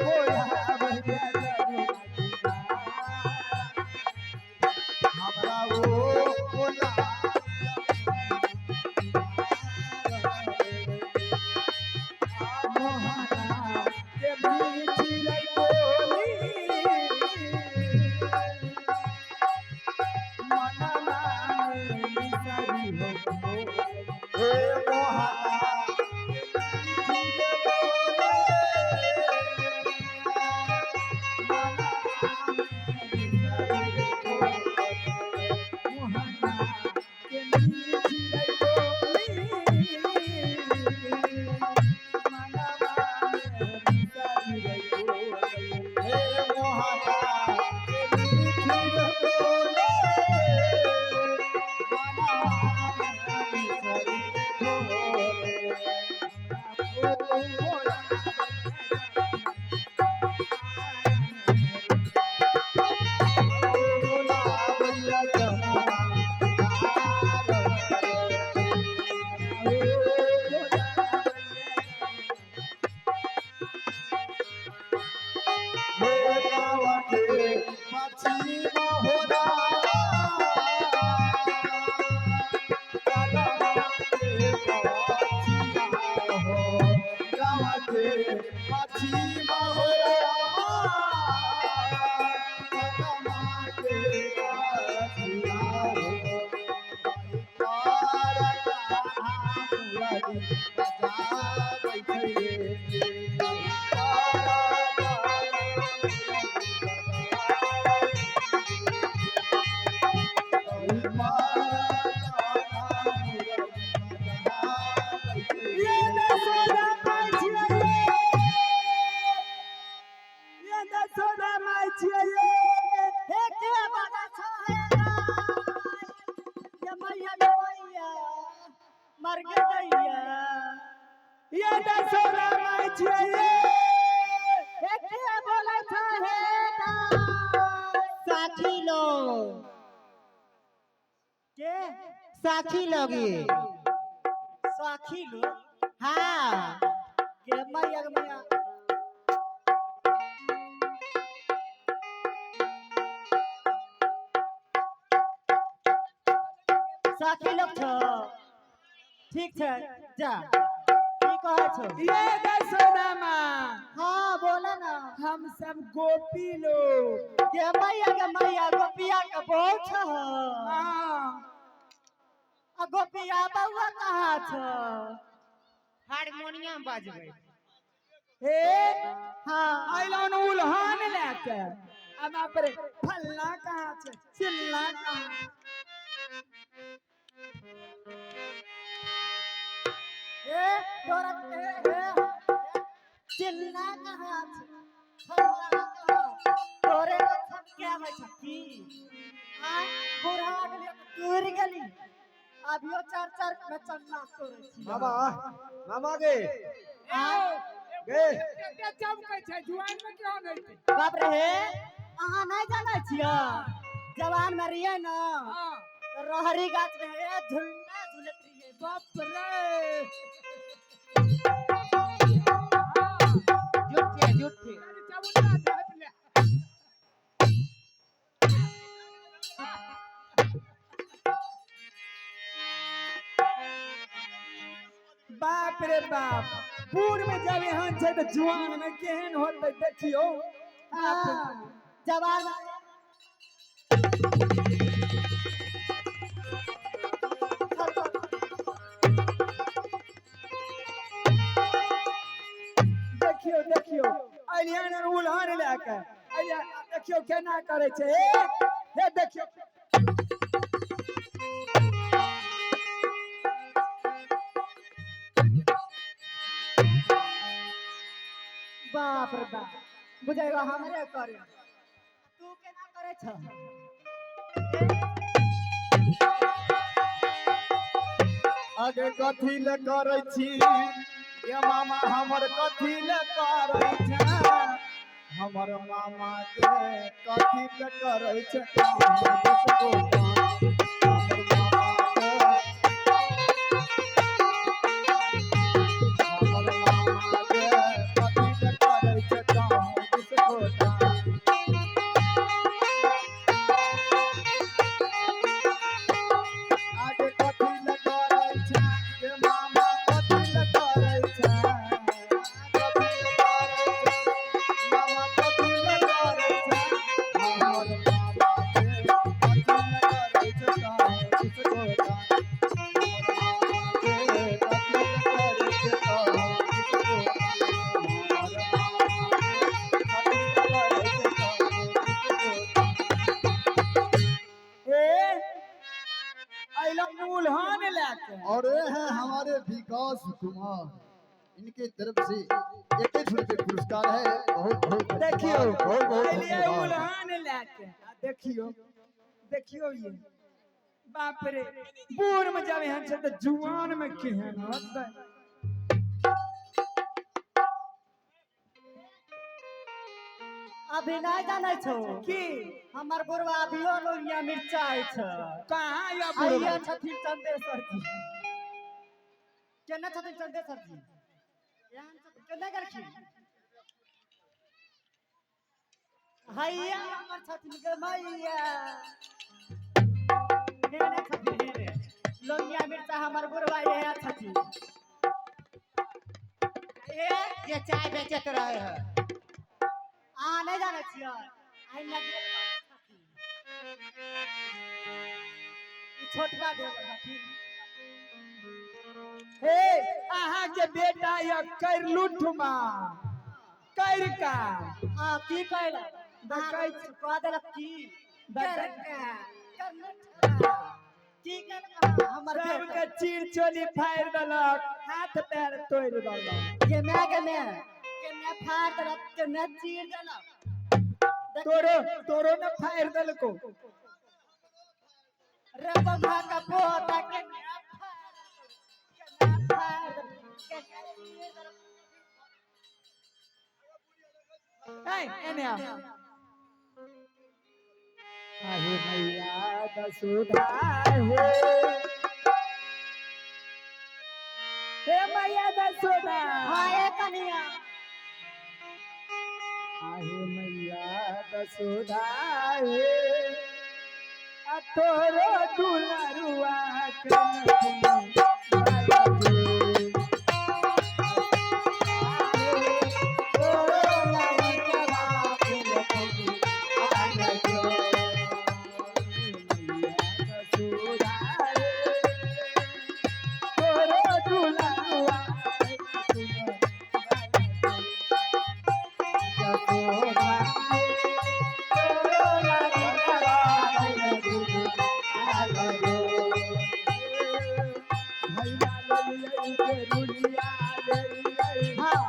बोलाबैया हमरा ओ बोलाबैया मोहना के मीठी रे बोली मनवा में मिसरी हो हे मोहना मीठी बोले मोहना के मीठी रे बोली मनवा में मिसरी रे बोली। हे मोहना मीठी बोले मनवा मिसरी बोले। बोलाबैया जमुना किनार नरकी। हे गाँव के पछी महोरा गाँव के पछिया हो गाँव के पछी महोरा गाँव के पछिया हो पार कान्हा मुरली बजाबै छै पार ये दसोदा माय छियै ये। ये दसोदा माय छियै ये। हे के बाबा छाया ये मैया ये मैया मर गे दैया। ये दसोदा माय छियै ये। हे के बोलै छ हे दाय। साखी लोग के साखी लोगी। साखी लोग? हाँ। के मैया के मैया। साखी लोग छौ, ठीक छै, जा की कहै छौ? ये दसोदा माँ। हाँ बोला ना। हम सब गोपी लोग। के मैया के मैया गोपिया के बहु छौ? हाँ। आ गोपिया बउआ कहाँ छौ? हारमोनियम बजबै। हे हाँ अइलौन उल्हन लए के आ बाप रे फल्ला कहाँ छै चिल्ला कहाँ। ए तोरा ए ए चिल्ला कहाँ छै फल्ला कहाँ तोरे लक्षण के आबै छ की आ बूढ़ा गेली तुर गेली अभियो चार चार में चन्ना तोड़ै छी। मामा मामा गे आ गे एते चमकै छै जुआन में केहन हेतै। बाप रे हे अहाँ नहीं जानै छियै जवान में रहियै न हाँ तऽ रहरी गाछ में हे झुलना झुलैत रहियै। बाप रे झूठे झूठे। अरे चमुन्ना झाँप ले। बाप रे बाप बूढ़ में जब एहन छै तऽ जुआन में केहन होतै देखियौ। हाँ, जवान देखियौ देखियौ अलियन उल्हन लए के अलियन देखियौ केना करै छै। हे हे देखियौ बाप रे बाप बुझाइयो हमरे करे तू केना करे छ। आगे कथी ले करै छी ये मामा हमर कथी ले करै छै हमर मामा के कथी ले करै छै हमर मामा के कथी ले करै छै आगे कथी ले करै छै गे मामा कथी ले करै छै कथी ले करै छै मामा कथी ले करै छै हमर मामा के कथी ले करै छै ए अइलौन उल्हन लए के। और ये हैं हमारे विकास कुमार, इनके तरफ से 21 रुपए पुरस्कार है। बहुत बहुत देखियौ बहुत बहुत अइलियै धन्यवाद। उल्हन लए के आ देखियौ देखियौ ये बाप रे बूढ़ में जब एहन छै तऽ जुआन में केहन होतै। अभी नहीं जानै छौ की हमर बुढ़वा अभियो लोहिया मिर्चाइ छै। कहाँ या बुढ़वा? आइया छथिन चंदेश्वर जी। केना छथिन चंदेश्वर जी? एहन छथिन, केना गेलखिन? हैया हमर छथिन गे मैया। हेने छथिन हेने। लोहिया मिर्चा हमर बुढ़वा इएह छथिन। ए जे चाय बेचैत रहे है। अहाँ नहीं जानै छियै? आइ नदी छथिन। ई छोटका देवर हथिन। हे अहाँ के बेटा या करलूठमा करका आ की कहलक? देखै अहाँ कह देलक की? देखै करका, करलूठमा। की कहलक हमर सबके बेटा? चीर चोली फाड़ि देलक हाथ पैर तोड़ि देलक। गे my गे my, गे my फाड़ि देलक गे my चीर देलक। तोरो तोरो ने फाड़ि देलको। रे बंधा का पोता के my फाड़ि के my फाड़ि देलक, के my चीर देलक। ए एने आ। आहे मैया दसुधा हे हे मैया दसुधा। हाँ ए कनिया। आहे मैया दसुधा हे आ तोरो दुलरुआ के जसोदा तोरो लगनवा भैल दुनु लागलो। हाँ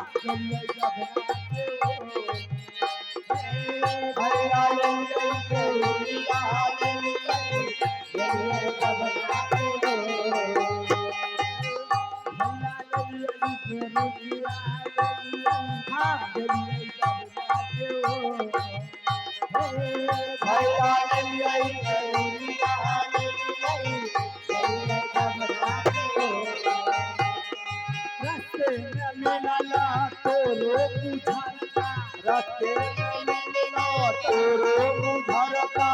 रस्ते में मिला तोरो मुझरता, रस्ते में मिला तोरो मुझरता।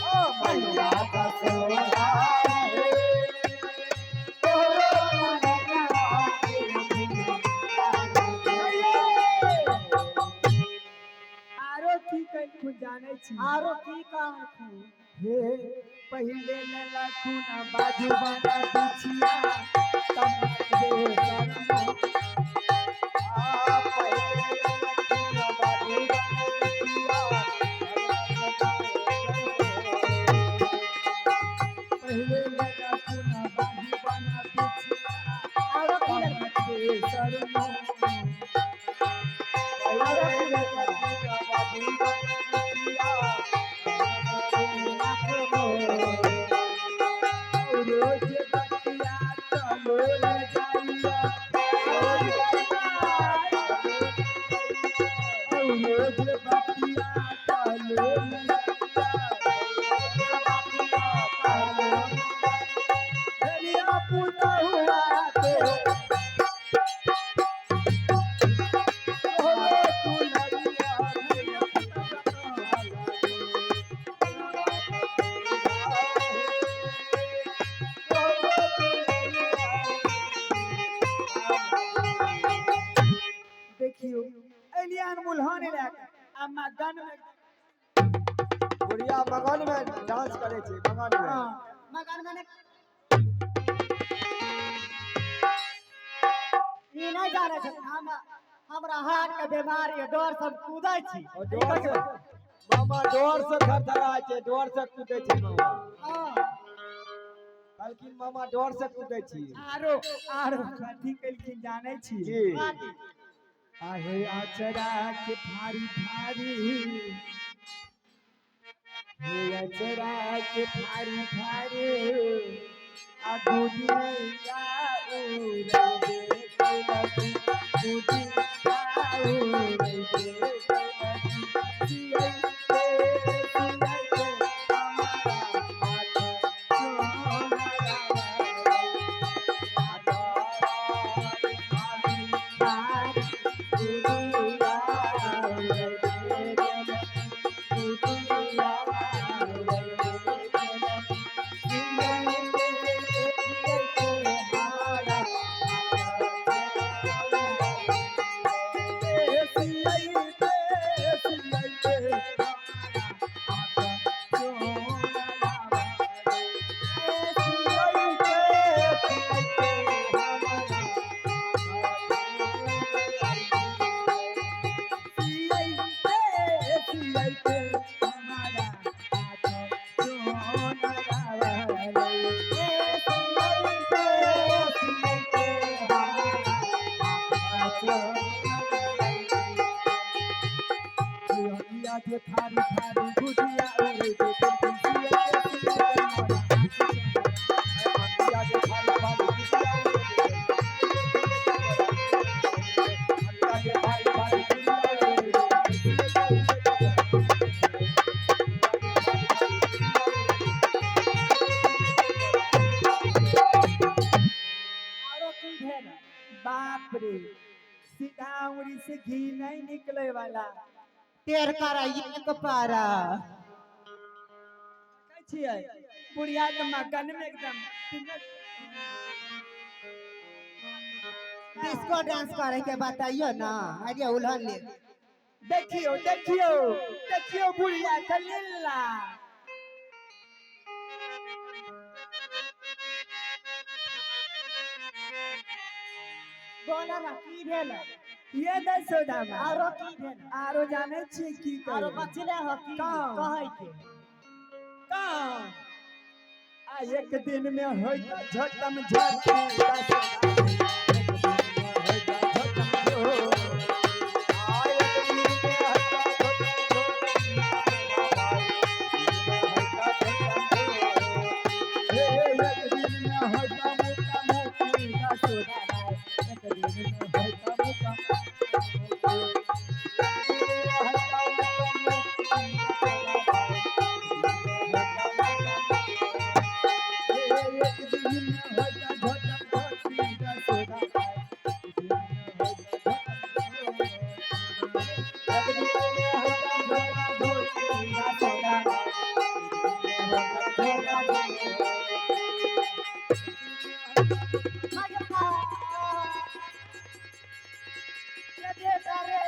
ओ मैया जसोदा हे, तोरो आरो की कलखुन जानै छी? आरो की कहलखुन? हे पहिले ललखुन बाजू बना बिछिया तब दे शर्मा। पहिले ललखुन बाजू बना बिछिया आरो की तब ललखुन? दे शर्मा। रोज बतिया चलो ले जाइया, रोज बतिया चलो ले जाइया, पुतहुआ के ओ तुलरिया देखियो एलियन मुल्हन लए आ मगन में। बुढ़िया मगन में डांस करे छै, मगन में। हाँ, मगन मने ई नहि जानै छै, हम हमरा हार्ट के बीमारी है, डर से हम कूदै छी। और डर से मामा, डर से थरथराय छै, डर से कूदै छै मामा। हाँ कहलखिन मामा डर से कूदै छी। आरो आरो कथी केलखिन जानै छी? की? आहे अचरा के भारी भारी, हे अचरा के भारी भारी आ गुदिया उड़ै दे कैलखुन, गुदिया उड़ै दे कैलखुन। सियै के सियै के हमारा हाथ चोरा। थारी थारी गुजिया उड़े दे। आरो की भेल? बाप रे, सीधा उंगली से घी नहीं निकले वाला। टेढ़ करा एक पारा। कहै छियै बुढ़िया के मगन में एकदम। डिस्को डांस करे के बताइयो ना। अरे उल्हन ले। देखियो देखियो देखियो बुढ़िया के लीला। बोला ना की भेल? ये दसोदा माई। आरो की भेल? आरो जानै छियै की आरो कहै। बचले हो की कहाँ? कहै के? कहाँ? आ एक दिन में होइत झटम झटी दसोदा माई। एक दिन में होइत झटम झोट। आ एक दिन में होइता झोटम झोटी दसोदा माई। हे एक दिन में होइत मुका मुकी दसोदा माई। एक दिन में होइत मुका मुकी। एक दिन में होइत झटम झोटी दसोदा माई। एक दिन में होइत झटम झोट। एक दिन में होइत झटम झोटी दसोदा माई। एक दिन में होइत झटम झोट। रे बेटा रे।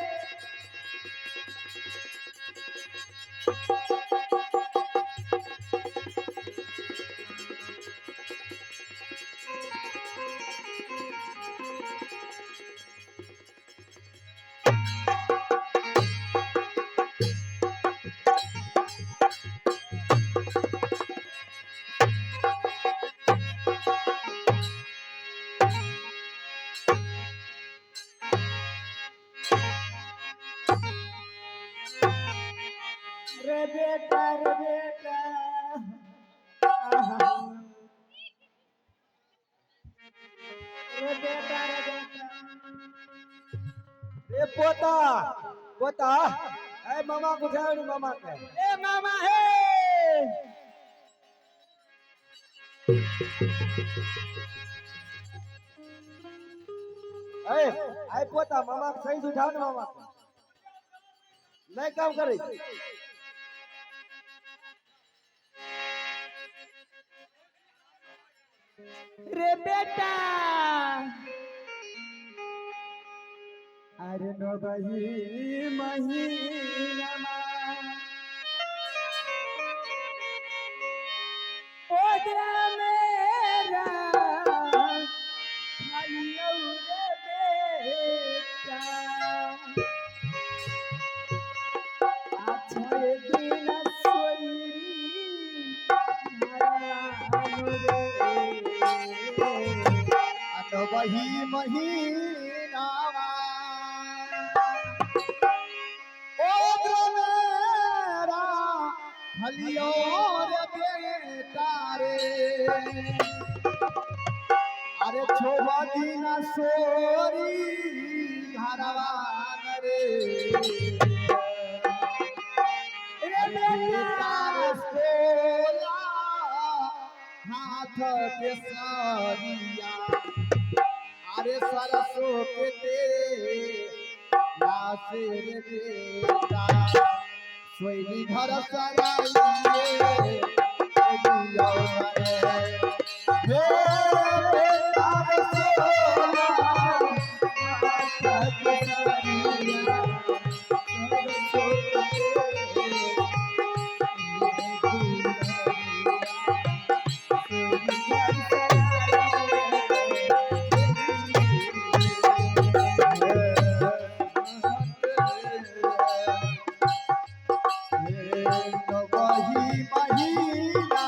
रे बेटा रे बेटा। आहा। रे बेटा रे बेटा। रे पोता पोता, ए मामा के उठाओ ने मामा के। ए मामा हे। ए आइ पोता मामा के सही से उठाओ ने मामा के। नहीं काम करे। रे बेटा। अरे नवही महीनमा ओदरा मेरा खालियौ रे बेटा। अच्छा दिन सोई रे। वही महीनावा ओ मेरा खलियो रे बेटा रे। अरे छोबा दिन सोरी घरवा रे। रे बेटा रे बेटा। सोला हाथ के सरिया। अरे सरसों के तेल रे बेटा। सोइली घर सराइए दियो रे। हे बेटा रे सोला हाथ के सरिया। सरसों के वही महीना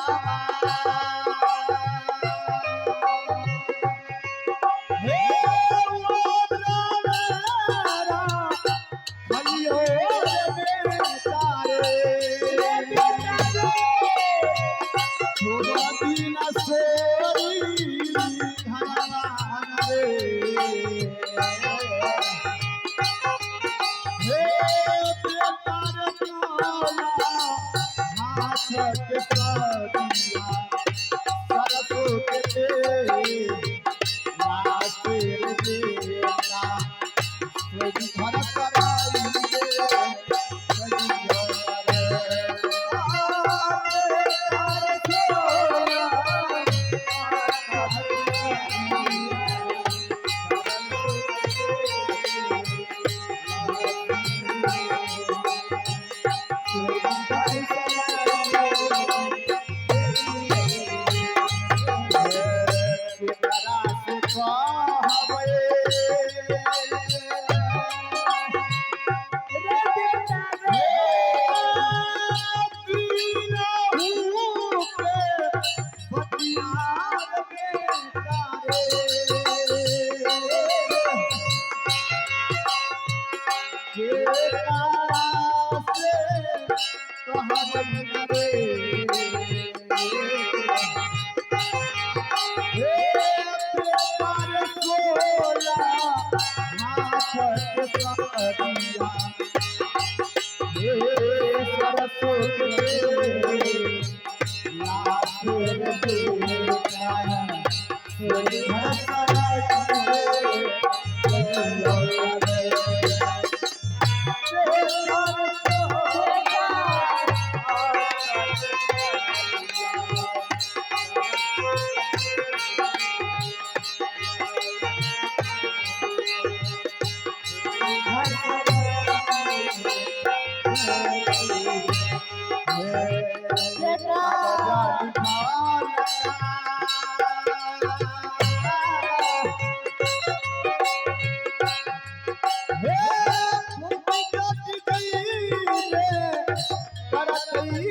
हे। हाथ के सरिया हे सरसों के लाख रे बेटा सोई भसराई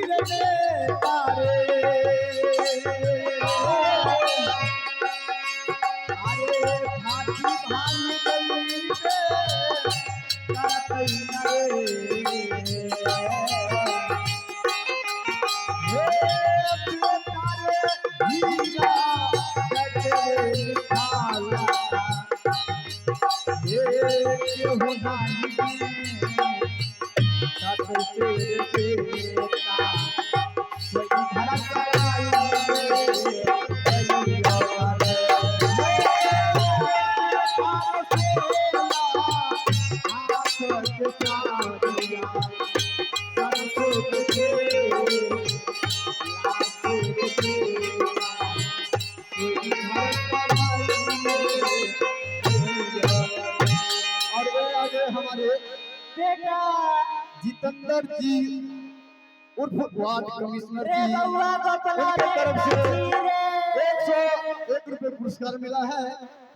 और ये आगे हमारे बेटा जितेंद्र जी उर्फ वार्ड कमिश्नर रे जी बउआ गोपला उनके तरफ से रे 101 रुपए पुरस्कार मिला है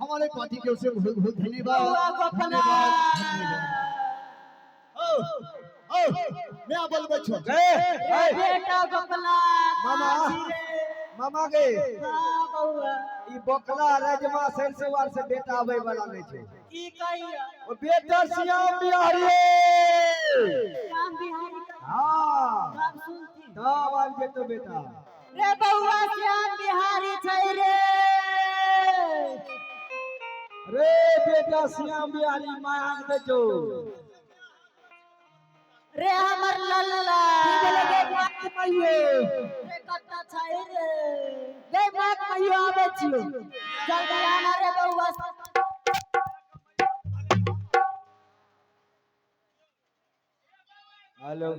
हमारे पार्टी के ओर से बहुत बहुत धन्यवाद बउआ गोपला धन्यवाद धन्यवाद। ओ ओ मैं बोलबै छो रे रे बेटा गोपला मामा। रे मामा गे हां बउआ ई बकला रजमा सरसेवार से बेटा आबै वाला नहीं छै की कहिया ओ बेटा श्याम बिहारी श्याम बिहारी का हाँ नाम सुनती तब आबि जेतौ बेटा रे बउआ श्याम बिहारी छै रे रे बेटा श्याम बिहारी माया के दै छौ रे हमर लल्ला की भेलै गे माक मैयो रे कत्ता छै रे गे माक मैयो आबै छियो जल्दी आना रे बउआ हेलो